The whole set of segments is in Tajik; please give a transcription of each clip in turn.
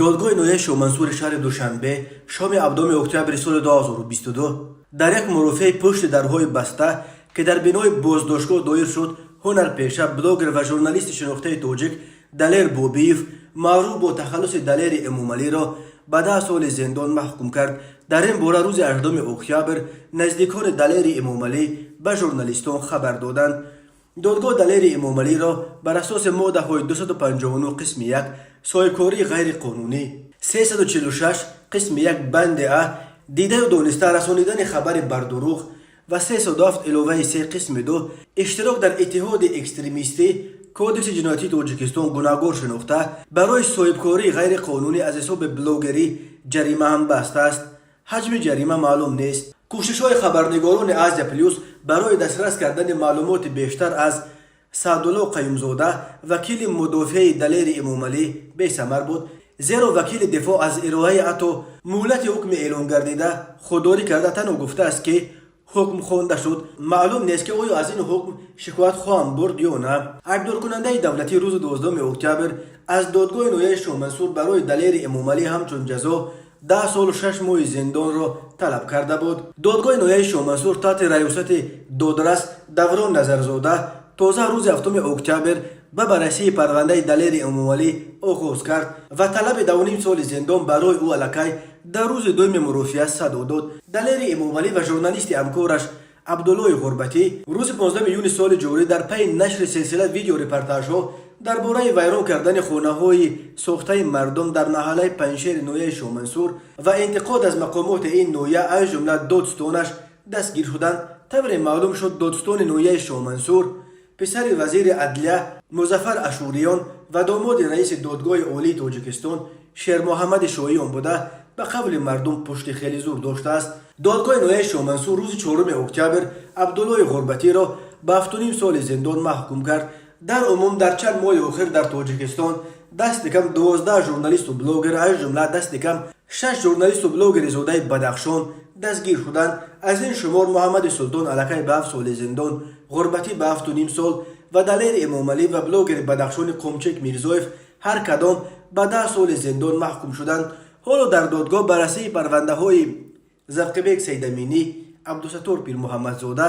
Додгоҳи ноҳияи Шоҳмансури шаҳри Душанбе шоми 7 октябри соли 2022 дар як мурофиаи пушти дарҳои баста, ки дар бинои боздоштгоҳ доир шуд, ҳунарпеша, блогер ва журналисти шинохтаи тоҷик Далер Бобиев, маъруф бо тахаллуси Далери Эмомалиро, ба 10 соли зиндон маҳкум кард. Дар ин бора рӯзи 8 октябр наздикони Далери Эмомалӣ ба журналистон хабар доданд. Додгоҳ Далери Эмомалиро бар асоси моддаҳои 259 қисми 1, соҳибкории ғайриқонунӣ, 346 қисми 1 банди а, дидаю дониста расонидани хабари бардурӯғ, ва 307 иловаи 3 қисми 2, иштирок дар иттиҳоди экстремистӣ, Кодекси ҷиноятии Тоҷикистон гунаҳгор шинохта, барои соҳибкории ғайриқонунӣ аз ҳисоби блогерӣ ҷарима ҳам бастааст. Ҳаҷми ҷарима маълум нест. Кӯшишҳои хабарнигорони «Азия Плюс» барои дастрас кардани маълумоти бештар аз Саъдулло Қаюмзода, вакили мудофиаи Далери Эмомалӣ, бесамар буд, зеро вакили дифоъ аз ироаи ҳатто муҳлати ҳукми эълон гардида худдорӣ карда, танҳо гуфтааст, ки ҳукм хонда шуд, маълум нест, ки оё аз ин ҳукм шикоят хоҳам бурд ё на. Айбдоркунандаи давлатӣ рӯзи 12 октябр аз додгоҳи ноҳияи Шоҳмансур барои Далери Эмомалӣ ҳамчун ҷазо 10 солу 6 моҳи зиндонро талаб карда буд. Додгоҳи ноҳияи Шоҳмансур таҳти раёсати додрас Даврон Назарзода тоза рӯзи 7 октябр ба баррасии парвандаи Далери Эмомалӣ оғоз кард ва талаби 2,5 соли зиндон барои ӯ аллакай дар рӯзи дуюми мурофиа садо дод. Далери Эмомалӣ ва журналисти ҳамкораш Абдуллои Ғурбатӣ рӯзи 15 июни соли ҷорӣ дар пайи нашри силсила видеорепортажҳо дар бораи вайрон кардани хонаҳои сохтаи мардум дар маҳаллаи Панҷшери ноҳияи Шоҳмансур ва интиқод аз мақомоти ин ноҳия, аз ҷумла додстонаш, дастгир шуданд. Тавре маълум шуд, додстони ноҳияи Шоҳмансур писари вазири адлия Музаффар Ашуриён ва домоди раиси Додгоҳи Олии Тоҷикистон Шермуҳаммади Шоҳиён буда, ба қавли мардум, пушти хеле зур доштааст. Додгоҳи ноҳияи Шоҳмансур рӯзи 4 октябр Абдуллои Ғурбатиро ба 7,5 соли зиндон маҳкум кард. Дар умум дар чанд моҳи охир дар Тоҷикистон дасти кам 12 журналисту блогер, аз ҷумла дасти кам шаш журналисту блогери зодаи Бадахшон, дастгир шуданд. Аз ин шумор Муҳаммади Султон аллакай ба 7 соли зиндон, Ғурбатӣ ба 7,5 сол ва Далери Эмомалӣ ва блогери бадахшони Қумчек Мирзоев ҳар кадом ба 10 соли зиндон маҳкум шуданд. Ҳоло дар додгоҳ баррасии парвандаҳои Завқибек Сайдаминӣ, Абдусаттор Пирмуҳаммадзода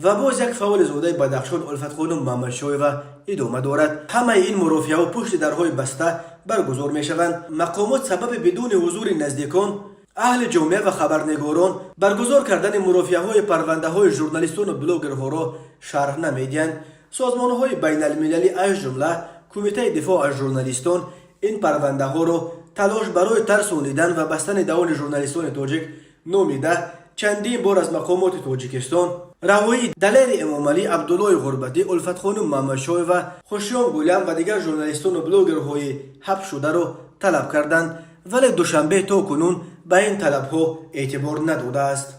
ва боз як фаъоли зодаи Бадахшон Улфатхонум Муҳаммадшоева идома дорад. Ҳамаи ин мурофиаҳо пушти дарҳои баста баргузор мешаванд. Мақомот сабаби бидуни ҳузури наздикон, аҳли ҷомеа ва хабарнигорон баргузор кардани мурофиаҳои парвандаҳои журналистону блогерҳоро шарҳ намедиҳанд. Созмонҳои байналмилалӣ, аз ҷумла Кумитаи дифоъ аз журналистон, ин парвандаҳоро талош барои тарсонидан ва бастани даҳони журналистони тоҷик номида, чандин бор аз мақомоти Тоҷикистон раҳоии Далери Эмомалӣ, Абдуллои Ғурбатӣ, Улфатхонум Муҳаммадшоева, Хушём Гулям ва дигар журналистону блогерҳои ҳабсшударо талаб карданд, вале Душанбе то кунун ба ин талабҳо эътибор надодааст.